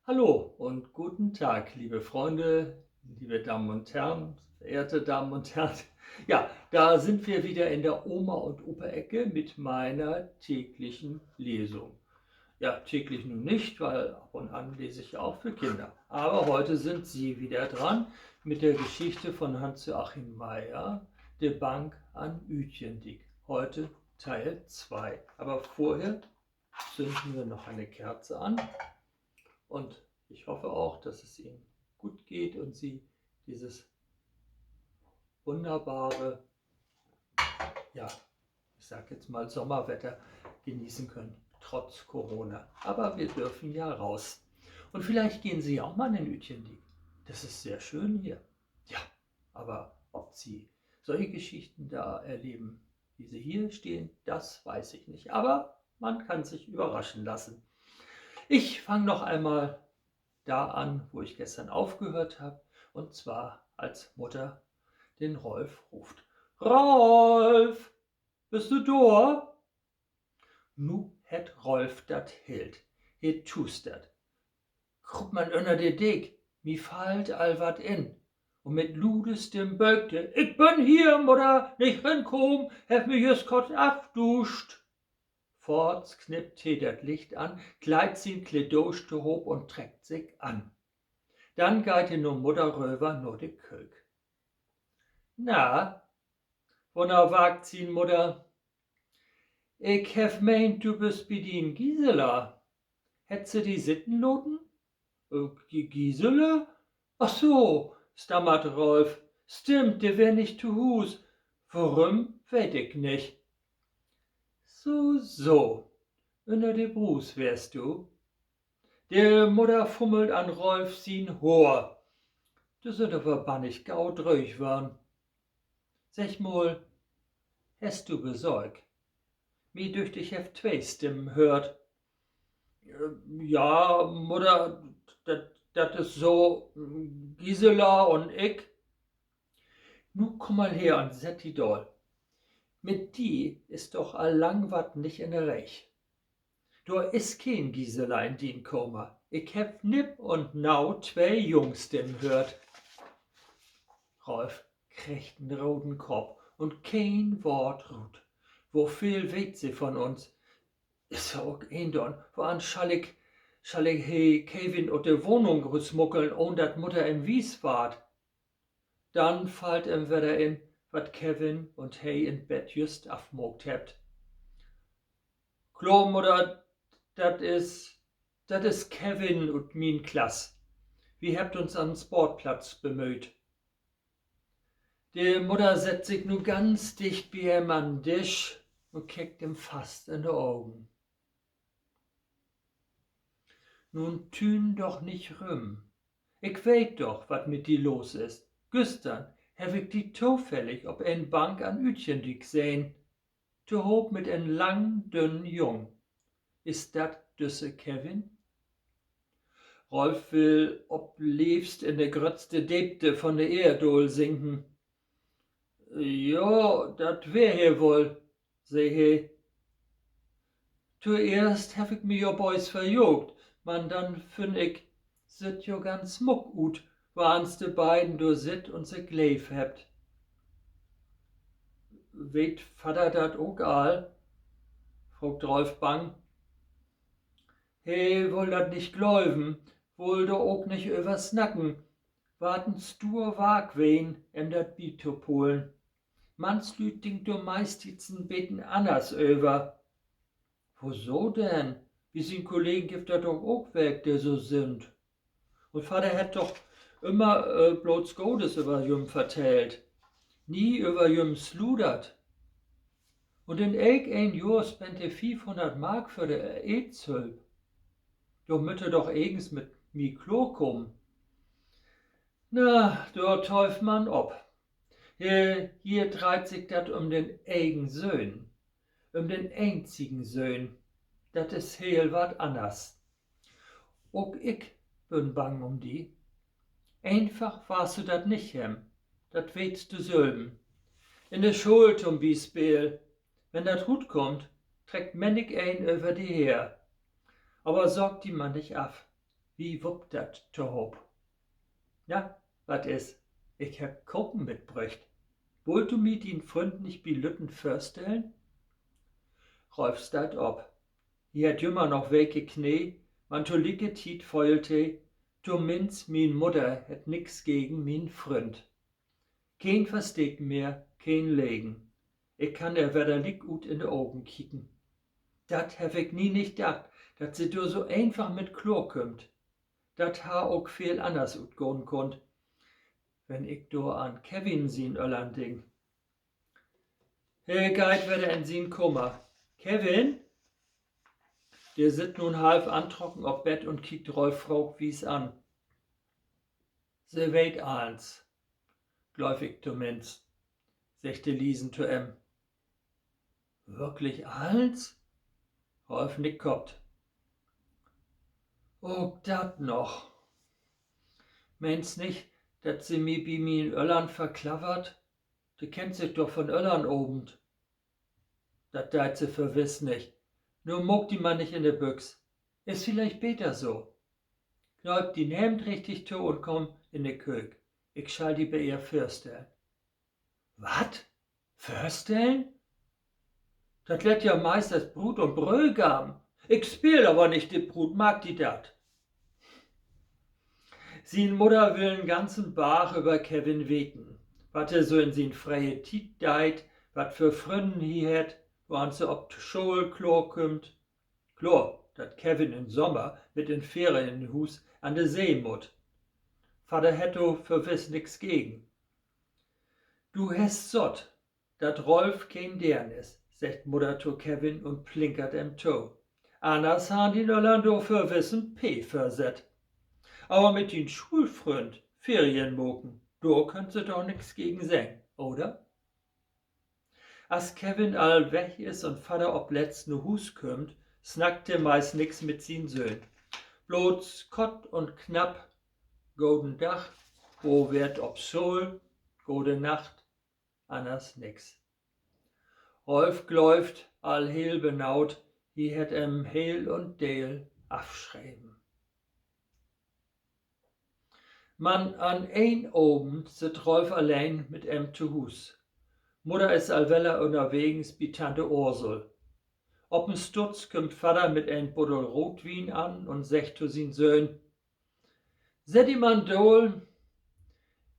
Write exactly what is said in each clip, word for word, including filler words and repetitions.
Hallo und guten Tag, liebe Freunde, liebe Damen und Herren, verehrte Damen und Herren. Ja, da sind wir wieder in der Oma- und Opa-Ecke mit meiner täglichen Lesung. Ja, täglich nun nicht, weil ab und an lese ich ja auch für Kinder. Aber heute sind Sie wieder dran mit der Geschichte von Hans-Joachim Meyer, De Bank an Ütjendiek. Heute Teil zwei. Aber vorher zünden wir noch eine Kerze an. Und ich hoffe auch, dass es Ihnen gut geht und Sie dieses wunderbare, ja, ich sag jetzt mal Sommerwetter genießen können, trotz Corona. Aber wir dürfen ja raus. Und vielleicht gehen Sie ja auch mal in Ütjendiek. Das ist sehr schön hier. Ja, aber ob Sie solche Geschichten da erleben, wie sie hier stehen, das weiß ich nicht. Aber man kann sich überraschen lassen. Ich fange noch einmal da an, wo ich gestern aufgehört habe, und zwar als Mutter den Rolf ruft. Rolf, büst du dor? Nu hett Rolf dat hild. He tuustert: Kruup man ünner de Deek, mi fallt al wat in. Un mit lude Stimm bölkt he: Ik bün hier, Mudder, nich rinkamen, heff mi jüst kort afduuscht. Foorts knippt he dat Licht an, kleidt sien Kledaasch tohoop un treckt sik an. Denn geiht he na Mudder röver na de Köök. Na, wunnerwaakt sien Mudder, ik heff meent, du büst bi dien Gisela. Hett se di sitten laten? Äh, Gi-, Gisela? Ach so, stammert Rolf. Stimmt, de weer nich to Huus. Worüm, weet ik nich. So, so. Ünner de Bruus weerst du? De Mudder fummelt an Rolf sien Hoor. De sünd aver bannig gau dröög worrn. Segg mal, hest du Besöök? Mi dücht, ik heff twee Stimmen höört. Äh, ja, Mudder, dat, dat is so, Gisela un ik. Nu kumm mal her un sett di daal. Mit di is doch al lang wat nich in de Reeg. Dor is keen Gisela in dien Kamer. Ik heff nipp un nau twee Jungsstimmen höört. Rolf kriggt en roden Kopp un keen Woort rut. Woveel weet se von uns? Is dor ok een dor? Woans schall ik, schall ik he Kevin ut de Wahnung rutsmuckeln, ahn dat Mudder em wies warrt? Denn fallt em wedder in, wat Kevin un he in't Bett jüst afmaakt hebbt. Klaar, Mudder, dat is, dat is Kevin ut mien Klass. Wi hebbt uns an'n Sportplatz bemööt. De Mudder sett sik nu ganz dicht bi em an'n Disch un kickt em fast in de Ogen. Nu tüün doch nich rüm. Ik weet doch, wat mit di los is. Güstern heff ik di tofällig op en Bank an'n Ütjendiek sehn, tohoop mit en langen, dünnen Jung. Is dat düsse Kevin? Rolf will op leevst in de gröttste Deepte von de Eer daal sinken. Jo, dat weer he woll, sä he. Toeerst heff ik mi jo böös verjaagt, man denn finn ik, süht jo ganz smuck ut, woans de beiden dor sitt un sik leev hebbt. Weet Vadder dat ok al? fraagt Rolf bang. He wull dat nich glöven, wull dor ok nich över snacken. Warrt en stuur Wark ween, em dat bitopolen. Mannslüüd denkt dor meisttiets en beten anners över. Woso denn? Bi sien Kollegen gifft dat doch ok welk, de so sünd. Un Vadder hett doch ümmer, äh, blots Godes över jüm vertellt. Nie över jüm sludert. Un in elkeen Johr spennt he fiefhunnert Mark för de Aidshülp. Dor mutt he doch egens mit mi kloorkamen. Na, dor töövt man op. Hier, hier dreiht sik dat üm den egen Söhn. Üm den eenzigen Söhn. Dat is heel wat anners. Ok ik bün bang üm di. Eenfach warrst du dat nich hebben. Dat weetst du sülven. In de School to'n Bispeel. Wenn dat rutkummt, treckt männicheen över di her. Aver sorg di man nich af. Wi wuppt dat tohoop. Na, wat is? Ik hebb Koken mitbröcht. Wullt du mi dien Fründ nich bi lütten vörstellen? Rolf steiht op. He hett jümmer noch weke Knee, man to lieke Tiet föhlt he: Tominnst mien Mudder hett nix gegen mien Fründ. Keen Versteken mehr, keen Legen. Ik kann ehr wedder liek ut in de Ogen kieken. Dat heff ik nie nich dacht, dat se dor so eenfach mit kloor kümmt. Dat harr ok veel anners utgahn kunnt, wenn ik dor an Kevin sien Öllern denk. He geiht wedder in sien Kamer. Kevin? De sitt nu half antrocken op Bett un kiekt Rolf fraagwies an. Se weet allens. Glööv ik tominnst, seggt de liesen to em. Würklich allens? Rolf nickkoppt. Ok dat noch. Meenst nich, dat se mi bi mien Öllern verklappert? De kennt sik doch von Öllernavend. Dat deit se verwiss nich. Nu maak di man nich in de Büx. Is villicht beter so. Kneip dien Hemd richtig to un kumm in de Köök. Ik schall di bi ehr vörstellen. Wat? Vörstellen? Dat lett ja meist as Bruut un Brögam. Ik speel aver nich de Bruut, mark di dat. Sien Mudder will en ganzen Barg över Kevin weten. Wat he so in sien freie Tiet deit, wat för Frünnen he hett, woans he op de School kloor kümmt. Kloor, dat Kevin in Sommer mit en Ferienhuus an de See mutt. Vadder hett dor verwiss nix gegen. Du hest Sott, dat Rolf keen Deern is, seggt Mudder to Kevin un plinkert em to. Anners harrn dien Öllern dor verwiss en P vörsett. Aver mit dien Schoolfründ Ferien maken, dor köönt se doch nix gegen seggen, oder? As Kevin al weg is un Vadder opletzt na Huus kümmt, snackt he meist nix mit sien Söhn. Blots kott un knapp: Goden Dag, wo weer't op School, gode Nacht, anners nix. Rolf glöövt al heel benaut, he hett em heel un deel afschreven. Man an een Avend sitt Rolf alleen mit em to Huus. Mudder is al wedder ünnerwegens bi Tante Ursel. Op en Stutz kümmt Vadder mit en Buddel Rootwien an un seggt to sien Söhn: Sett di man dal,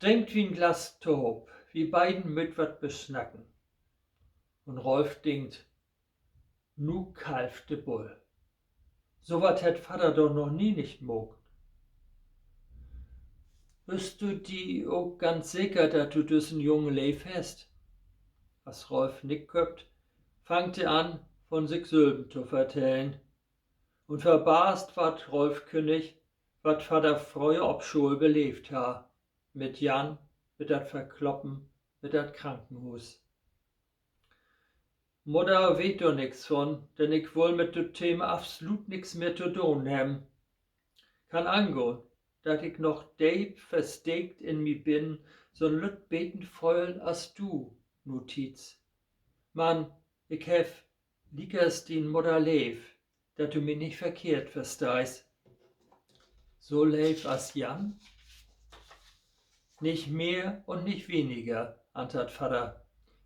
drinkt wi en Glas tohoop, wi beiden mööt wat besnacken. Un Rolf denkt: Nu kalvt de Bull. So wat hett Vadder doch noch nie nich maakt. Büst du di ok ganz seker, dat du düssen Jungen leev hest? As Rolf nickköppt, fangt he an, von sik sülven to vertellen. Un verbaast warrt Rolf künnig, wat Vadder fröher op School beleevt harr. Mit Jan, mit dat Verkloppen, mit dat Krankenhuus. Mudder weet dor nix von, denn ik wull mit dat Thema absolut nix mehr to doon hebben. Kann angahn, dat ik noch deep versteekt in mi binnen so'n lütt beten föhl as du nutiets. Man ik heff, liekers dien Mudder leev, dat du mi nich verkehrt versteihst. So leev as Jan? Nich mehr un nich weniger, antert Vadder.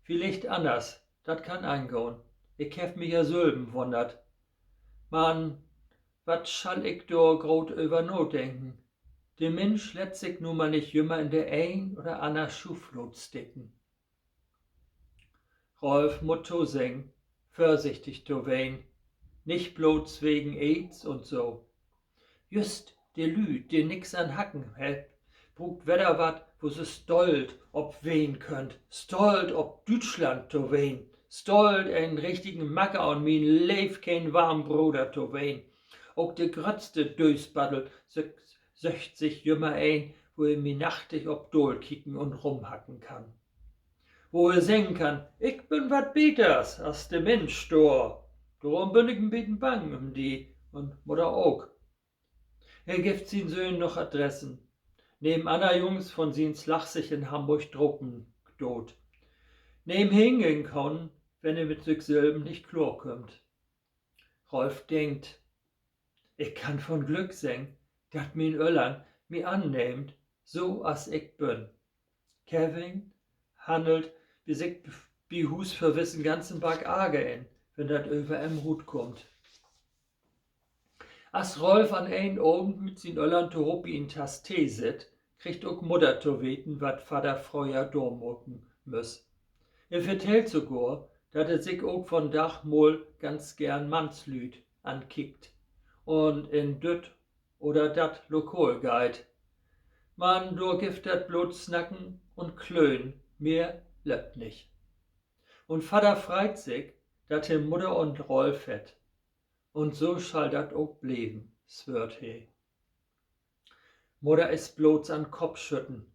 Villicht anners, dat kann angahn. Ik heff mi ja sülven wunnert. Man wat schall ik dor groot över nadenken? De Minsch lett sik nu mal nich jümmer in de een oder anner Schuuflaad sticken. Rolf mutt toseggen, vörsichtig to ween, nich blots wegen Aids un so. Jüst de Lüüd, de nix an Hacken hebbt, bruukt wedder wat, wo se stolt op ween köönt, stolt op Düütschland to ween, stolt, en richtigen Macker un mien Leev keen warm Broder to ween. Ok de gröttste Döösbaddel söcht, söcht sik jümmer een, wo he minnachtig op daal kieken un rumhacken kann. Wo he seggen kann: Ik bün wat beters as de Minsch dor. Dorum bün ik en beten bang üm di un Mudder ok. He gifft sien Söhn noch Adressen. Neem anner Jungs von sien Slag sik in Hamborg drapen doot. Neem he hen gahn, wenn he mit sik sülven nich kloor kümmt. Rolf denkt: Ik kann von Glück seggen, dat mien Öllern mi annehmt, so as ik bün. Kevin hannelt bi sik bi Huus för wissen ganzen Barg Arger in, wenn dat över em rutkummt. As Rolf an een Avend mit sien Öllern tohoop bi en Tass Tee sitt, kriggt ok Mudder to weten, wat Vadder fröher dörmaken müss. He vertellt sogor, dat he sik ok vondaag mal ganz geern Mannslüüd ankickt un in düt oder dat Lokal geiht. Man dor gifft dat bloot Snacken un Klönen, mehr löppt nich. Un Vadder freit sik, dat he Mudder un Rolf hett. Un so schall dat ok blieven, swöört he. Mudder is blots an Koppschütten.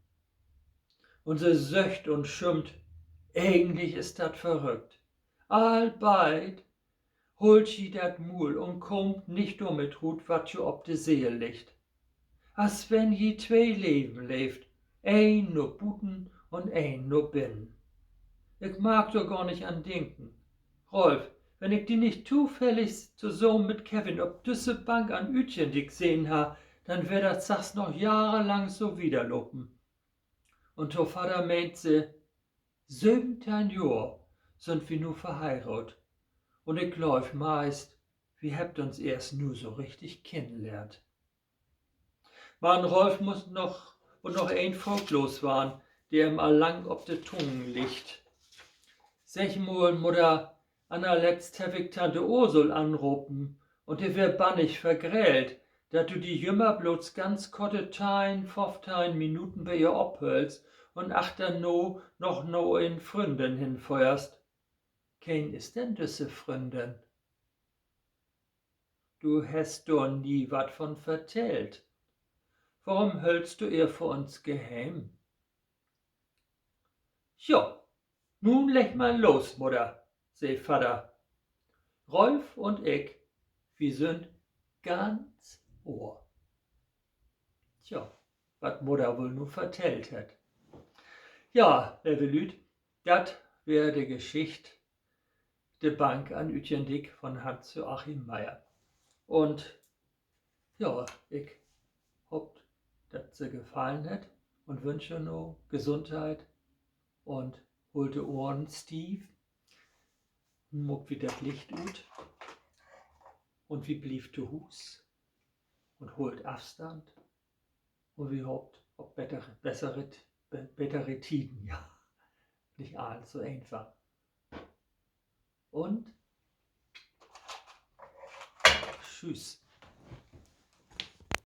Un se söcht un schimpt: Egentlich is dat verrückt. All beid hoolt ji dat Muul un kaamt nich dormit rut, wat jo op de Seel liggt. As wenn ji twee Leven leevt, een na buten un een na binnen. Ik mag dor gor nich an denken. Rolf, wenn ik di nich tofällig tosamen mit Kevin op düsse Bank an Ütjendiek sehn harr, denn weer dat sachs noch jahrelang so wiederlopen. Un to Vadder meent se: Söventeihn Johr sünd wi nu verheiraadt, un ik glööv meist, wi hebbt uns eerst nu so richtig kennenlehrt. Man Rolf mutt noch, mutt noch een Fraag loswarrn, de em al lang op de Tungen liggt. Segg mal, Mudder, annerletzt heff ik Tante Ursel anropen, un de weer bannig vergrellt, dat du di jümmer blots ganz korte teihn, föffteihn Minuten bi ehr ophöllst un achterna noch na en Fründin henföhrst. Keen is denn düsse Fründin? Du hest dor nie wat von vertellt. Worüm höllst du ehr vör uns geheim? Jo, nu legg man los, Mudder, sä Vadder. Rolf un ik, wi sünd ganz Ohr. Tja, wat Mudder woll nu vertellt hett. Ja, leve Lüüd, dat weer de Geschicht De Bank an Ütjendiek von Hans-Joachim Meyer. Un ja, ik hoop, dat se gefallen hett, un wünsch jo nu Gesundheit un hoolt de Ohren stiev. Nu maakt wi dat Licht ut un wi blievt to Huus un hoolt Afstand un wi hoopt op betere, bessere, be-, betere Tieden, ja. Nich allens so eenfach. Un tschüss.